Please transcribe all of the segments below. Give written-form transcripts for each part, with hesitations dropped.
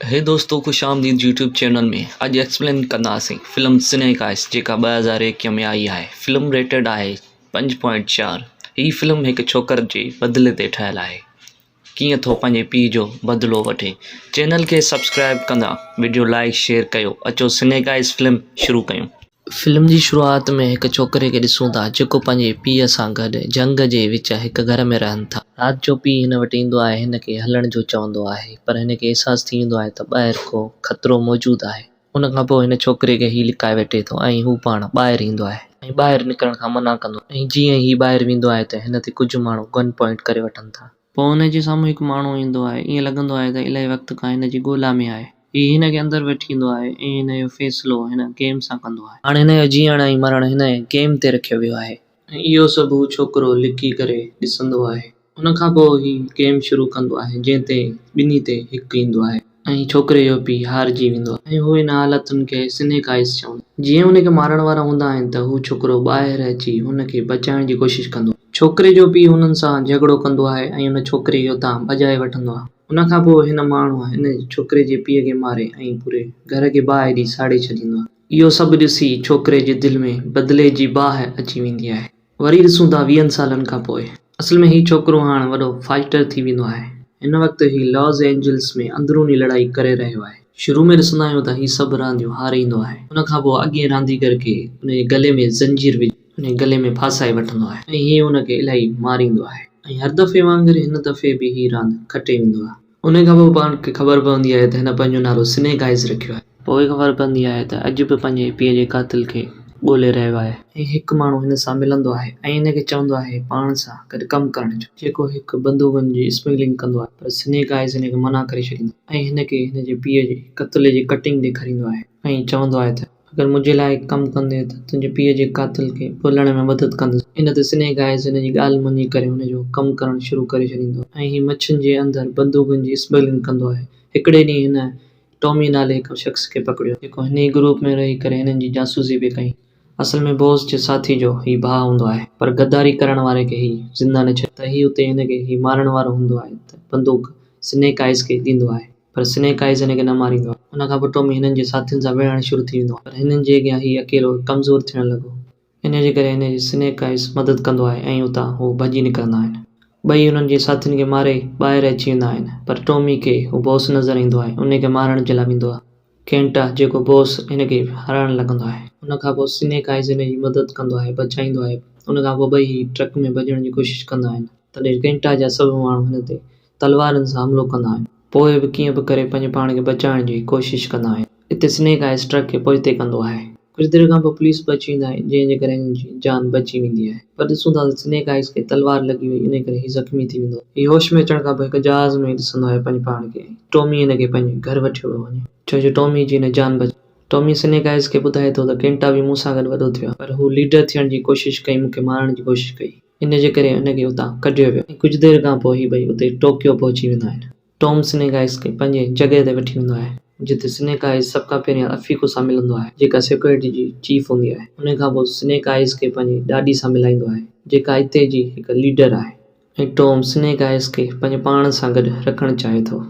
هي دوستو خوش آمديد يوٽيوب چينل ۾ اڄ ايڪسپلين ڪنداسين فلم سنيڪ آئس جيڪا 2021 ۾ آئي آهي فلم ريٽيڊ آهي 5.4 هي فلم هڪ ڇوڪر جي بدلي تي ٺهيل آهي ڪيئن ٿو پنهنجي پيء جو بدلو وٺي چينل کي سبسڪرائب ڪندا وڊيو لائڪ شيئر ڪيو اچو سنيڪ آئس فلم شروع ڪيون. فلم جي شروعات ۾ هڪ ڇوڪري کي ڏسون ٿا جيڪو پنهنجي پيء سان گڏ جهنگ جي وچ هڪ گهر ۾ رهن ٿا. رات جو پيء هن وٽ ايندو آهي هن کي هلڻ جو چوندو آهي پر هن کي احساس ٿي ويندو آهي ته ٻاهر ڪو خطرو موجود آهي. ان کان پوء هن ڇوڪري کي هي لڪائي ويٺي ٿو ۽ هو پاڻ ٻاهر ايندو آهي. ۽ ٻاهر نڪرڻ کان منع ڪندو آهي ۽ جيئن هي ٻاهر ويندو آهي ته هن تي ڪجهه ماڻهو گن پوائنٽ ڪري وٺن ٿا. پوء هن جي سامهون هڪ ماڻهو ايندو آهي. ائين لڳندو آهي ته الاهي وقت کان هن جي ڳولا ۾ آهي. هي هن کي اندر وٺي ايندو آهي ۽ هن جو فيصلو هن گيم سان ڪندو آهي. هاڻ هن جو جيئڻ ۽ مرڻ هن گيم تي رکيو ويو آهي. ۽ اهو سڀ هو ڇوڪرو لڪي ڪري ڏسندو آهي. ان کان پوء هي گيم شروع ڪندو آهي جنهن تي ٻنهي تي هڪ ايندو آهي. ۽ ڇوڪري جو پيء هارجي ويندو آهي ۽ هو ان حالتن کي سنيڪ آئيز چوندو آهي. جيئن هن کي مارڻ وارا هوندا آهن ته هو ڇوڪرو ٻاهر اچي هن کي بچائڻ جي ڪوشش ڪندو آهي. ڇوڪري جو پيء هنن سان جهڳڙو ڪندو آهي ۽ ان ڇوڪري کي اتان ڀڄائي وٺندو آهي. ان کان پوء هن ماڻهوء هن ڇوڪري جي پيء کي ماري ۽ پوري گهر کي باهه ڏئي ساڙي ڇڏيندو آهي. اهو سڀ ڏسي ڇوڪري جي دل ۾ بدلي جي باهه اچي ويندي آهي. وري ڏسون ٿا ويهن سالن کان پوء. اصل ۾ هي ڇوڪرو هاڻ وڏو فائٽر ٿي ويندو آهي. هن وقت هي لاس اينجلس ۾ اندروني لڙائي ڪري رهيو آهي. شروع ۾ ڏسندا آهيون ته هي سڀ رانديون هاريندو آهي. ان کان پوء اڳئين رانديگر کي ان جي گلي ۾ زنجير وجهي ان جي گلي ۾ ڦاسائي وٺندو آهي ۽ هي ان کي الاهي ماريندو آهي. ۽ هر دفعي وانگر هن دفعي به هي راند کٽي ويندو آهي. انهيء کان پوء پاڻ کي خبر پوندي آهي ته هن پنهنجو نالو سنيڪ آئيز رکيو آهي. پوء خبر پوندي آهي ته اڄ به پنهنجي پيء جي قاتل کي ڳولي رهيو آهي. ۽ هڪ ماڻهو هن سان ملندو آهي ۽ هن کي چوندو آهي پاڻ سان گڏ ڪم ڪرڻ جو. جيڪو هڪ بندوقن جي اسمگلنگ ڪندو آهي پر سنيڪ آئيز هن کي منع ڪري ڇڏيندو آهي ۽ هن کي هن جي پيء جي قتل جي ڪٽنگ ڏيکاريندو آهي ۽ چوندو آهي ته. اگر منهنجي لاء ڪم ڪندين ته تنهنجي پيء جي قاتل کي ڳولڻ ۾ مدد ڪندس. ان تي سنيڪ آئيز هن جي ڳالهه مڃي ڪري هن جو ڪم ڪرڻ شروع ڪري ڇڏيندو آهي ۽ هي مڇين جي اندر بندوقن جي اسمگلنگ ڪندو آهي. هڪڙي ڏينهن هن ٽامي نالي هڪ شخص کي پڪڙيو. جيڪو هن ئي گروپ ۾ رهي ڪري هنن جي جاسوسي پئي ڪئي. اصل ۾ بوس جي ساٿي جو هي ڀاء هوندو آهي. پر غداري ڪرڻ واري کي هي زنده نه ڇڏيندو ته هي اتي هن کي هي مارڻ وارو هوندو آهي ته بندوق سنيڪ آئيز کي ڏيندو آهي. پر سنيڪ آئيز هن کي نه ماريندو آهي. ان کان پوء ٽامي هنن جي ساٿين سان وڙهڻ شروع ٿي ويندو آهي. پر هنن جي اڳيان هي اڪيلو ڪمزور ٿيڻ لڳو. انهيء جي ڪري هن جي سنيڪ آئيز مدد ڪندو آهي ۽ اتان هو ڀڄي نڪرندا آهن. ٻئي هنن جي ساٿين کي ماري ٻاهر اچي ويندا آهن. پر ٽامي کي هو بوس نظر ايندو آهي. انهي کي مارڻ جي لاء ويندو آهي. ڪينٽا جيڪو بوس هن کي هارائڻ لڳندو آهي. ان کان پوء سنيڪ آئيز هن جي مدد ڪندو آهي بچائيندو آهي. ان کان پوء ٻئي هي ٽرڪ ۾ ڀڄڻ جي ڪوشش ڪندا آهن. تڏهن ڪينٽا جا سڀ ماڻهو هن تي تلوارن سان حملو ڪندا آهن. پوء به ڪيئن به ڪري پنهنجي پاڻ کي بچائڻ جي ڪوشش ڪندا آهن. اتي سنيڪ آئيز ٽرڪ کي پوئتي ڪندو آهي. ڪجهه دير کان پوء پوليس به اچي ويندي آهي جنهن جي ڪري هنن جي جان بچي ويندي آهي. پر ڏسون ٿا ته سنيڪ آئيز کي تلوار لڳي وئي انهي ڪري هي زخمي ٿي ويندو آهي. هي هوش ۾ اچڻ کان پوء هڪ جهاز ۾ ڏسندو آهي پنهنجي پاڻ کي ۽ ٽومي هن کي پنهنجي گهر وٺيو ويو وڃي. ڇو جو ٽومي جي هن جان بچائي. ٽامي سنيڪ آئيز کي ٻڌائي ٿو ته ڪينٽا به مون سان گڏ وڏو ٿيو آهي پر هو ليڊر ٿيڻ جي ڪوشش ڪئي مون کي مارڻ جي ڪوشش ڪئي. ان جي ڪري هن کي اتان ڪڍيو ويو ۽ ڪجهه دير کان پوء هي ٻئي اتي ٽوڪيو پهچي ويندا آهن. ٽام سنيڪ آئيز کي پنهنجي جڳهه تي وٺي ويندو آهي، جتي سنيڪ آئيز سڀ کان پهريان افيڪو سان ملندو آهي، جيڪا سيڪيورٽي جي چيف هوندي آهي. ان کان پوء سنيڪ آئيز کي پنهنجي ڏاڏي سان ملائيندو آهي، جيڪا اتي جي هڪ ليڊر آهي. ۽ ٽام سنيڪ آئيز کي پنهنجي پاڻ سان گڏ رکڻ چاهي ٿو.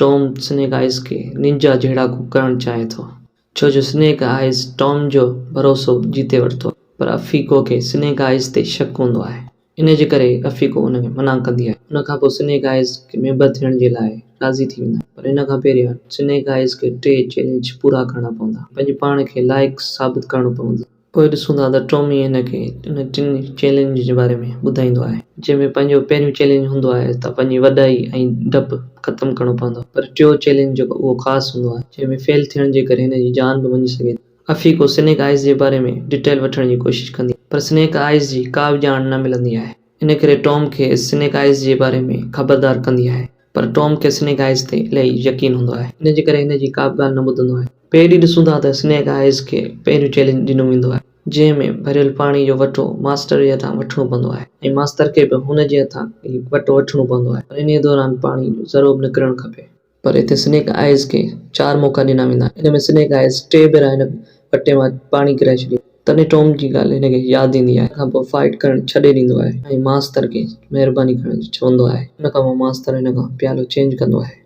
ٽام سنيڪ آئيز کي ننجا جهڙاڪو ڪرڻ چاهي ٿو. ڇو جو سنيڪ آئيز ٽام جو ڀروسو جيتي ورتو آهي پر افيڪو کي سنيڪ آئيز تي شڪ هوندو آهي ان جي ڪري افيڪو ان کي منع ڪندي آهي ان کان پوء سنيڪ آئيز کي ميمبر ٿيڻ جي لاء راضي ٿي ويندا آهن پر ان کان پهريان سنيڪ آئيز کي ٽي چئلينج پورا ڪرڻا پوندا پنهنجي پاڻ کي لائق ثابت ڪرڻو پوندو. پوء ڏسون ٿا ته ٽامي هن کي ان ٽن چئلينج جي باري ۾ ٻڌائيندو آهي. جنهن ۾ پنهنجو پهريون چئلينج هوندو آهي ته پنهنجي وڏائي ۽ ڊپ ختم ڪرڻو پوندو پر ٽيون چئلينج جيڪو اهو خاص هوندو آهي جنهن ۾ فيل ٿيڻ جي ڪري هن جي جان به وڃي سگهي ٿي. افيڪو سنيڪ آئيز جي باري ۾ ڊٽيل وٺڻ جي ڪوشش ڪندي آهي پر سنيڪ آئيز جي ڪا به ڄاڻ نه ملندي آهي ان ڪري ٽام کي سنيڪ آئيز جي باري ۾ خبردار ڪندي آهي. پر ٽام کي سنيڪ آئيز تي الاهي يقين هوندو آهي، ان جي ڪري هن جي ڪا به ڳالهه نه ٻڌندو آهي. ٻئي ڏينهن ڏسون ٿا ته سنيڪ آئيز کي پهريون چئلينج ڏنو ويندو آهي، جنهن ۾ ڀريل پاڻي جو وٽو ماستر جي هٿان وٺڻو پوندو آهي ۽ ماستر کي به هن جي هٿان هي وٽو وٺڻو پوندو آهي، پر انهيء دوران پاڻي جو ذرو به نڪرڻ کپي. پر هتي سنيڪ آئيز کي چار موقعا ڏنا ويندا آهن، ان ۾ سنيڪ آئيز ٽي ڀيرا هن وٽي مان پاڻي ڪرائي ڇڏيندو آهي. تڏهن ٽام جي ڳالهه هن کي ياد ايندي آهي. ان کان پوء فائيٽ ڪرڻ ڇڏي ڏيندو آهي ۽ ماستر کي مهرباني ڪرڻ جو چوندو آهي. ان کان پوء ماستر هن کان پيالو چينج ڪندو آهي.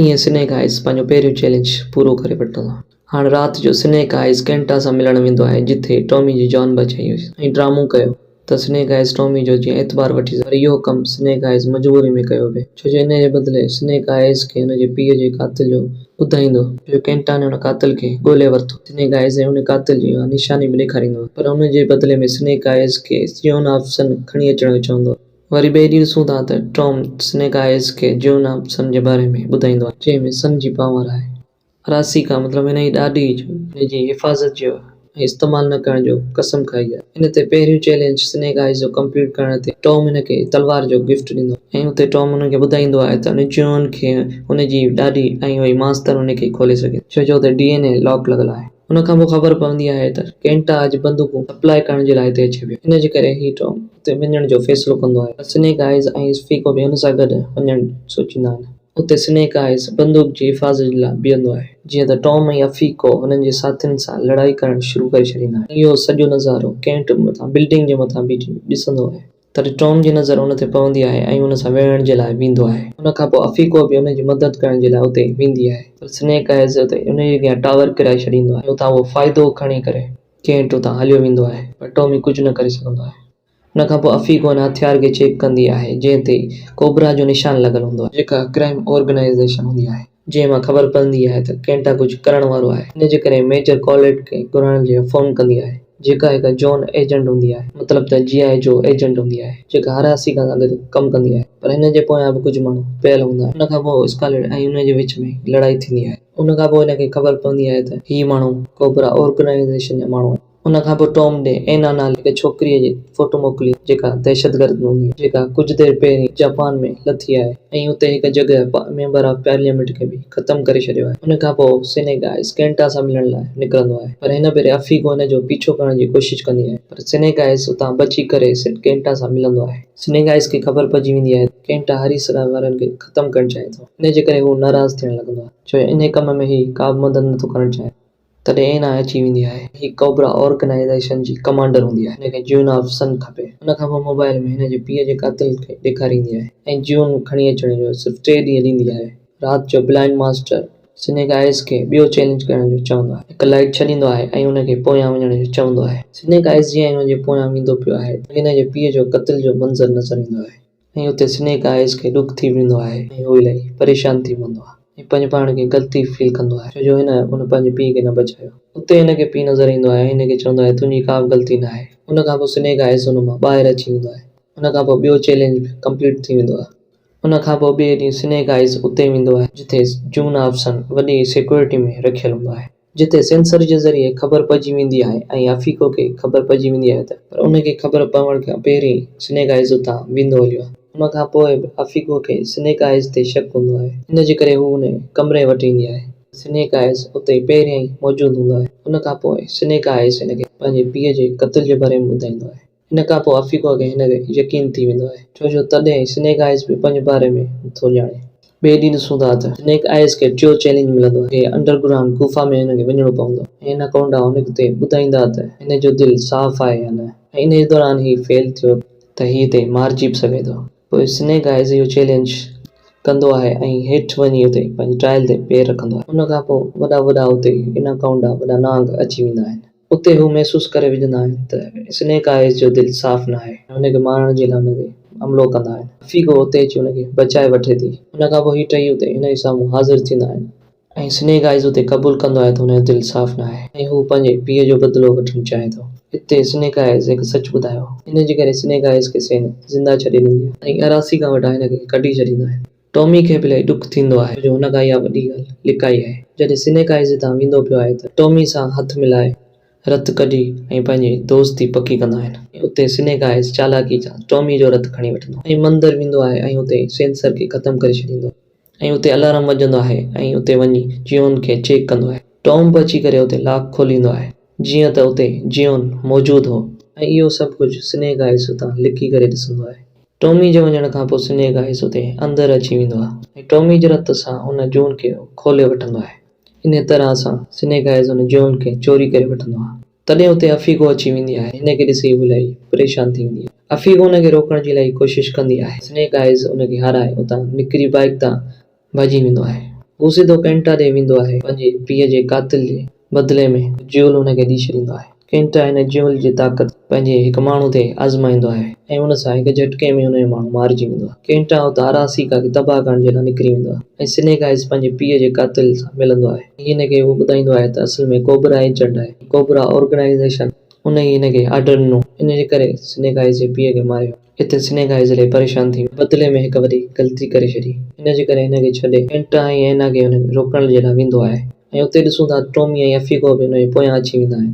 ائين سنيڪ آئيز پنهنجو پهريون چئلينج پورو ڪري ورتو. هاڻ رات جو سنيڪ آئيز ڪينٽا سان ملڻ ويندو آهي جتي ٽامي جي جان بچائي هئي ۽ ڊرامو ڪيو ته سنيڪ آئيز ٽامي جو جيئن اعتبار وٺي سگهي پر اهو ڪم سنيڪ آئيز مجبوري ۾ ڪيو پئي ڇو جو ان جي بدلي سنيڪ آئيز کي هن جي پيء جي قاتل جو ٻڌائيندو ڇو جو ڪينٽا ني ان قاتل کي ڳولي ورتو. سنيڪ آئيز ۽ ان قاتل جي اها نشاني به ڏيکاريندو پر ان جي بدلي ۾ سنيڪ آئيز کي جون آفسن کڻي اچڻ جو چوندو. وري ٻئي ڏينهن ڏسون ٿا ته ٽام سنيڪ آئيز کي جون آف سن جي باري ۾ ٻڌائيندو آهي، جنهن ۾ سن جي پاور آهي. راسيڪا مطلب هن جي ڏاڏي جو هن جي حفاظت جو ۽ استعمال نه ڪرڻ جو قسم کائي آهي. ان تي پهريون چئلينج سنيڪ آئيز جو ڪمپليٽ ڪرڻ تي ٽام هن کي تلوار جو گفٽ ڏيندو آهي ۽ اتي ٽام هن کي ٻڌائيندو آهي ته ان جون کي هن جي ڏاڏي ۽ اهو ئي ماستر هن کي کولي سگهي ٿو ڇو جو اتي ڊي اين اي لاڪ لڳل آهي. ان کان پوء خبر پوندي آهي ته ڪينٽا اڄ بندوقون سپلاء ڪرڻ جي لاء هتي اچي پيو. ان جي ڪري هي ٽام اتي وڃڻ جو فيصلو ڪندو آهي پر سنيڪ آئيز ۽ اسفيڪو به هن سان گڏ وڃڻ سوچيندا آهن. اتي سنيڪ آئيز بندوق جي حفاظت جي لاء بيهندو آهي. جيئن ته ٽام ۽ افيڪو هنن جي ساٿين سان لڙائي ڪرڻ شروع ڪري ڇڏيندا آهن. اهو سڄو نظارو ڪينٽ مٿان بلڊنگ جي مٿان بيٺي ڏسندو آهي. تڏهن ٽام جي نظر ان تي پوندي آهي ۽ ان سان وڙهڻ جي لاء ويندو آهي. ان کان پوء افيڪو به ان جي مدد ڪرڻ جي لاء اتي ويندي آهي. پر سنيڪ آئيز اتي ان جي اڳيان ٽاور ڪيرائي ڇڏيندو آهي ۽ اتان اهو فائدو کڻي ڪري ڪينٽ اتان هليو ويندو آهي. پر ٽامي ڪجهه نه ڪري سگهندو آهي. ان کان پوء افيڪو ان هٿيار کي چيڪ ڪندي آهي جنهن تي ڪوبرا جو نشان لڳل هوندو آهي. جيڪا ڪرائيم آرگنائيزيشن هوندي آهي. جنهن مان خبر پوندي آهي ته ڪينٽا ڪجهه ڪرڻ وارو آهي، ان جي ڪري ميجر ڪاليٽ کي گهرائڻ جي فون ڪندي آهي، جيڪا هڪ جون ايجنٽ هوندي آهي، مطلب ته جي آء جو ايجنٽ هوندي آهي، جيڪا هراسيڪا سان گڏ ڪم ڪندي آهي، پر هن جي پويان به ڪجهه ماڻهو پيل هوندا آهن. ان کان پوء اسڪارليٽ ۽ ان جي وچ ۾ لڙائي ٿيندي آهي. ان کان پوء هن کي خبر پوندي آهي ته هي ماڻهو ڪوبرا آرگنائيزيشن جا ماڻهو آهن. ان کان پوء ٽام ڏي اينا نالي هڪ ڇوڪريء جي فوٽو موڪلي جيڪا دهشتگرد هوندي آهي جيڪا ڪجهه دير پهرين جاپان ۾ لٿي آهي ۽ اتي هڪ جڳهه ميمبر آف پارليامينٽ کي به ختم ڪري ڇڏيو آهي. ان کان پوء سنيڪ آئيز ڪينٽا سان ملڻ لاء نڪرندو آهي پر هن ڀيري افيڪو هن جو پيڇو ڪرڻ جي ڪوشش ڪندي آهي پر سنيڪ آئيز اتان بچي ڪري ڪينٽا سان ملندو آهي. سنيڪ آئيز کي خبر پئجي ويندي آهي ته ڪينٽا هريسرا وارن کي ختم ڪرڻ چاهي ٿو ان جي ڪري هو ناراض ٿيڻ لڳندو آهي ڇو جو انهي ڪم ۾ هي ڪابه مدد نٿو ڪرڻ چاهي. تڏهن اينا اچي ويندي آهي. هي ڪوبرا آرگنائيزيشن جي ڪمانڊر هوندي آهي. هن کي جيون آف سن کپي. ان کان پوء موبائل ۾ هن جي پيء جي قاتل کي ڏيکاريندي آهي ۽ جيون کڻي اچڻ جو صرف ٽي ڏينهن ڏيندي آهي. رات جو بلائنڊ ماسٽر سنيڪ آئيز کي ٻيو چئلينج ڪرڻ جو چوندو آهي. هڪ لائيٽ ڇڏيندو آهي ۽ ان کي پويان وڃڻ جو چوندو آهي. سنيڪ آئيز جيئن ئي ان جي پويان ويندو پيو آهي ته هن جي پيء جو قتل جو منظر نظر ايندو آهي. ۽ اتي سنيڪ آئيز کي ڏک ٿي ويندو آهي ۽ هو الائي پريشان ٿي پوندو آهي ۽ پنهنجي پاڻ کي غلطي فيل ڪندو آهي ڇو جو هن ان پنهنجي پيء کي نه بچايو. اتي هن کي پيء نظر ايندو آهي ۽ هن کي چوندو آهي تنهنجي ڪا به غلطي نه آهي. ان کان پوء سنيڪ آئيز ان مان ٻاهر اچي ويندو آهي. ان کان پوء ٻيو چئلينج به ڪمپليٽ ٿي ويندو آهي. ان کان پوء ٻئي ڏينهن سنيڪ آئيز اتي ويندو آهي جتي جون آفسن وڏي سيڪيورٽي ۾ رکيل هوندو آهي. جتي سينسر جي ذريعي خبر پئجي ويندي آهي ۽ افيڪو کي خبر پئجي ويندي آهي ته. پر ان کي خبر پوڻ کان پهرين سنيڪ آئيز اتان ويندو هليو آهي. ان کان پوء به افيڪو کي سنيڪ آئيز تي شڪ هوندو آهي. ان جي ڪري هو ان ڪمري وٽ ايندي آهي. سنيڪ آئيز اتي پهريائين ئي موجود هوندو آهي. ان کان پوء سنيڪ آئيز هن کي پنهنجي پيء جي قتل جي باري ۾ ٻڌائيندو آهي. ان کان پوء افيڪو کي هن تي يقين ٿي ويندو آهي، ڇو جو تڏهن سنيڪ آئيز به پنهنجي باري ۾ نٿو ڄاڻي. ٻئي ڏينهن ڏسون ٿا ته سنيڪ آئيز کي ٽيون چئلينج ملندو آهي. انڊر گرائونڊ غفا ۾ هن کي وڃڻو پوندو ۽ اناڪونڊا هن تي ٻڌائيندا ته هن جو دل صاف آهي يا نه ۽ انهيء دوران هي فيل ٿيو ته هي هتي مارجي به سگهي ٿو. پوء سنيڪ آئيز اهو چئلينج ڪندو آهي ۽ هيٺ وڃي اتي پنهنجي ٽائل تي پير رکندو آهي. ان کان پوء وڏا وڏا اتي اناڪونڊا وڏا نانگ اچي ويندا آهن. اتي هو محسوس ڪري وجهندا آهن ته سنيڪ آئيز جو دل صاف ناهي ۽ هن کي مارڻ جي لاء هن تي حملو ڪندا آهن. افيڪو اتي اچي هن کي بچائي وٺي ٿي. ان کان پوء هي ٽئي اتي هن جي سامهون حاضر ٿيندا آهن ۽ سنيڪ آئيز اتي قبول ڪندو آهي ته هن جو دل صاف ناهي ۽ هو پنهنجي پيء جو بدلو وٺڻ چاهي ٿو. اتي سنيڪ آئيز هڪ سچ ٻڌايو. ان جي ڪري سنيڪ آئيز کي سين زنده ڇڏي ڏيندي آهي ۽ اراسيڪا وٽان هن کي ڪڍي ڇڏيندا آهن. ٽامي کي به الاهي ڏک ٿيندو آهي جو هن کان اها وڏي ڳالهه لڪائي آهي. جڏهن سنيڪ آئيز هتان ويندو پيو آهي ته ٽامي سان هٿ ملائي رت ڪڍي ۽ پنهنجي دوستي پڪي ڪندا آهن ۽ اتي سنيڪ آئيز چالاڪي سان ٽامي جو رت کڻي وٺندو آهي ۽ مندر ويندو آهي ۽ اتي سينسر کي ختم ڪري ڇڏيندو آهي ۽ اتي الارم وڄندو آهي ۽ اتي وڃي جيون کي چيڪ ڪندو آهي. ٽام به اچي ڪري اتي لاڪ کوليندو آهي جيئن ته اتي جيون موجود هو ۽ اهو سڀ ڪجهه سنيڪ آئيز اتان لڪي ڪري ڏسندو آهي. ٽامي جي وڃڻ کان پوء سنيڪ آئيز اتي اندر اچي ويندو آهي ۽ ٽامي جي رت سان ان جون کي کولي وٺندو آهي. انهيء طرح سان سنيڪ آئيز ان جون کي چوري ڪري وٺندو آهي. تڏهن اتي افيڪو اچي ويندي آهي. هن کي ڏسي هو الاهي پريشان ٿي ويندي آهي. افيڪو ان کي روڪڻ جي الاهي ڪوشش ڪندي آهي. سنيڪ آئيز ان کي هارائي اتان نڪري بائيڪ تان ڀڄي ويندو آهي. هو سڌو ڪينٽا ڏي ويندو آهي. پنهنجي پيء جي قاتل جي بدلي ۾ جيول هن کي ڏئي ڇڏيندو آهي. ڪينٽا هن جيول جي طاقت پنهنجي هڪ ماڻهو تي آزمائيندو آهي ۽ ان سان هڪ جهٽڪي ۾ هن جو ماڻهو مارجي ويندو آهي. ڪينٽا اتان اراسيڪا کي تباهه ڪرڻ جي لاء نڪري ويندو آهي ۽ سنيڪ آئز پنهنجي پيء جي قاتل سان ملندو آهي ۽ هن کي اهو ٻڌائيندو آهي ته اصل ۾ ڪوبرا ايجنٽ آهي ۽ ڪوبرا آرگنائيزيشن ان ئي هن کي آرڊر ڏنو ان جي ڪري سنيڪ آئز جي پيء کي ماريو. اتي سنيڪ آئز الائي پريشان ٿي ويو. بدلي ۾ هڪ وڏي غلطي ڪري ڇڏي. ان جي ڪري هن کي ڇڏي ڪينٽا ۽ اينا کي هن کي روڪڻ جي لاء ويندو آهي ۽ اتي ڏسون ٿا ٽومي ۽ افيڪو به هن جي پويان اچي ويندا آهن.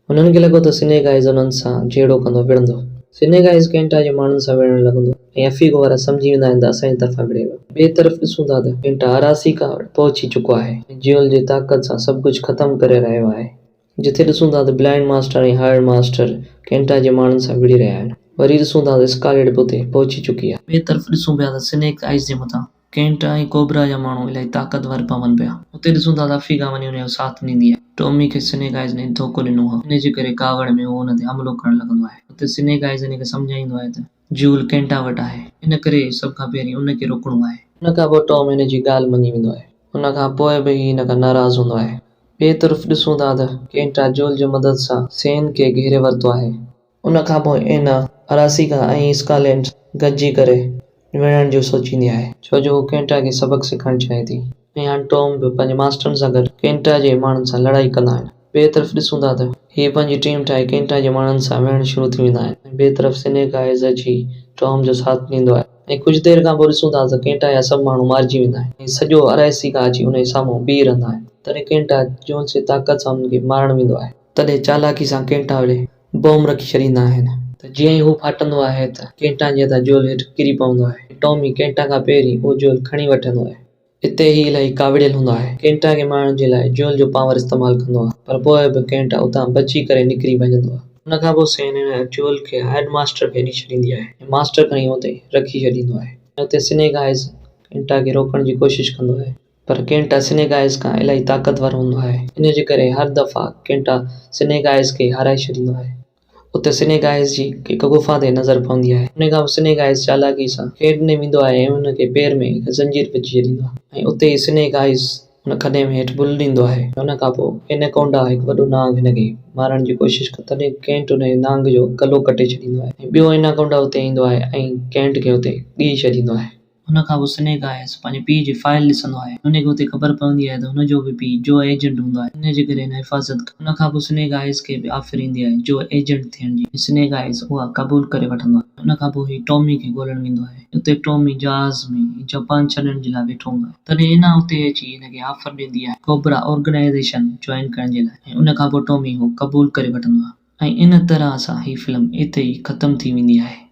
هنن کي لڳو ته سنيڪ آئز انهن سان جهيڙو ڪندو وڙهندو. سنيڪ آئز ڪينٽا جي ماڻهن سان وڙهڻ لڳندو ۽ افيڪو وارا سمجهي ويندا آهن ته اسان جي طرفان وڙهي ويو. ٻئي طرف ڏسون ٿا ته ڪينٽا اراسيڪا وٽ پهچي چڪو آهي ۽ جيول جي طاقت سان سڀ ڪجهه ختم ڪري رهيو آهي. جتي ڏسون ٿا ته بلائنڊ ماسٽر ۽ هائرڊ ماسٽر ڪينٽا جي ماڻهن سان وڙهي رهيا آهن. وري ڏسون ٿا ته اسڪارليٽ به اتي پهچي چڪي آهي. ٻئي طرف ڏسون پيا ته سنيڪ آئيس جي مٿان ڪينٽا ۽ ڪوبرا جا ماڻهو الائي طاقتور پون پيا. اتي ڏسون ٿا ته افيڪا وڃي ان جو ساٿ ڏيندي آهي. ٽومي کي سنيڪ آئيز ني ڌوڪو ڏنو هو. ان جي ڪري ڪاوڙ ۾ هو ان تي حملو ڪرڻ لڳندو آهي. اتي سنيڪ آئيز ان کي سمجهائيندو آهي ته جيول ڪينٽا وٽ آهي. ان ڪري سڀ کان پهرين ان کي روڪڻو آهي. ان کان پوء ٽام هن جي ڳالهه مڃي ويندو آهي. ان کان پوء به هي هن کان ناراض هوندو آهي. ٻئي طرف ڏسون ٿا ته ڪينٽا جول جي مدد سان سين کي گهيري ورتو آهي. ان کان پوء اينا، اراسيڪا ۽ اسڪارليٽ گڏجي ڪري وڙهڻ جو سوچيندي آهي. ڇو جو هو ڪينٽا کي سبق سکائڻ چاهي ٿي ۽ هاڻ ٽام به پنهنجي ماسٽرن سان گڏ ڪينٽا جي ماڻهن سان لڙائي ڪندا آهن. ٻئي طرف ڏسون ٿا ته هي پنهنجي ٽيم ٺاهي ڪينٽا جي ماڻهن سان وڙهڻ شروع ٿي ويندا آهن ۽ ٻئي طرف سنيڪ آئز اچي ٽام جو ساٿ ڏيندو آهي. ۽ ڪجهه دير کان پوء ڏسون ٿا ته ڪينٽا جا سڀ ماڻهو مارجي ويندا آهن ۽ سڄو ارائسيڪا اچي ان جي سامهون بيهي رهندا آهن. تڏهن ڪينٽا جونز جي طاقت سان انهن کي مارڻ ويندو آهي. تڏهن چالاڪي سان ڪينٽا وٽ بم رکي ڇڏيندا آهن ته جيئن ئي هو ڦاٽندو آهي ته ڪينٽا جي هٿان جول هيٺ ڪري پوندو آهي ۽ ٽامي ڪينٽا کان پهرين اهو جول کڻي وٺندو آهي. اتي هي الاهي ڪاوڙيل هوندو آهي. ڪينٽا کي مارڻ جي لاء جول جو پاور استعمال ڪندو آهي پر پوء به ڪينٽا اتان بچي ڪري نڪري ڀڄندو آهي. ان کان پوء سين هن جول کي هيڊ ماسٽر کي ڏئي ڇڏيندي آهي ۽ ماسٽر کڻي اتي رکي ڇڏيندو آهي ۽ اتي سنيڪ آئز ڪينٽا کي روڪڻ جي ڪوشش ڪندو آهي پر ڪينٽا سنيڪ آئز کان الاهي طاقتور هوندو آهي ان جي ڪري هر دفعا ڪينٽا سنيڪ آئز کي هارائي ڇڏيندو آهي. اتي سنيڪ آئيز جي هڪ غفا تي نظر پوندي آهي. ان کان پوء سنيڪ آئيز چالاڪي سان کيڏ ڏي ويندو آهي ۽ هن کي پير ۾ هڪ زنجير وجهي ڇڏيندو آهي ۽ اتي ئي سنيڪ آئيز ان کڏي ۾ هيٺ بل ڏيندو آهي. ان کان پوء ايناڪونڊا هڪ وڏو نانگ هن کي مارڻ جي ڪوشش ڪندو تڏهن ڪينٽ ان نانگ جو ڪلو ڪٽي ڇڏيندو آهي ۽ ٻيو ايناڪونڊا اتي ايندو آهي ۽ ڪينٽ کي اتي ڳهي ڇڏيندو آهي. ان کان پوء سنيڪ آئيز پنهنجي پيء جي فائل ڏسندو آهي. هن کي اتي خبر پوندي آهي ته هن جو به پيء جو ايجنٽ هوندو آهي. ان جي ڪري هن حفاظت ڪئي. ان کان پوء سنيڪ آئيز کي به آفر ايندي آهي جو ايجنٽ ٿيڻ جي ۽ سنيڪ آئيز اها قبول ڪري وٺندو آهي. ان کان پوء هي ٽامي کي ڳولڻ ويندو آهي. اتي ٽامي جهاز ۾ جاپان ڇڏڻ جي لاء ويٺو هوندو آهي. تڏهن اينا اتي اچي هن کي آفر ڏيندي آهي ڪوبرا آرگنائيزيشن جوائن ڪرڻ جي لاء ۽ ان کان پوء ٽامي اهو قبول ڪري وٺندو آهي. ۽ ان طرح سان هي فلم اتي ئي ختم ٿي ويندي آهي.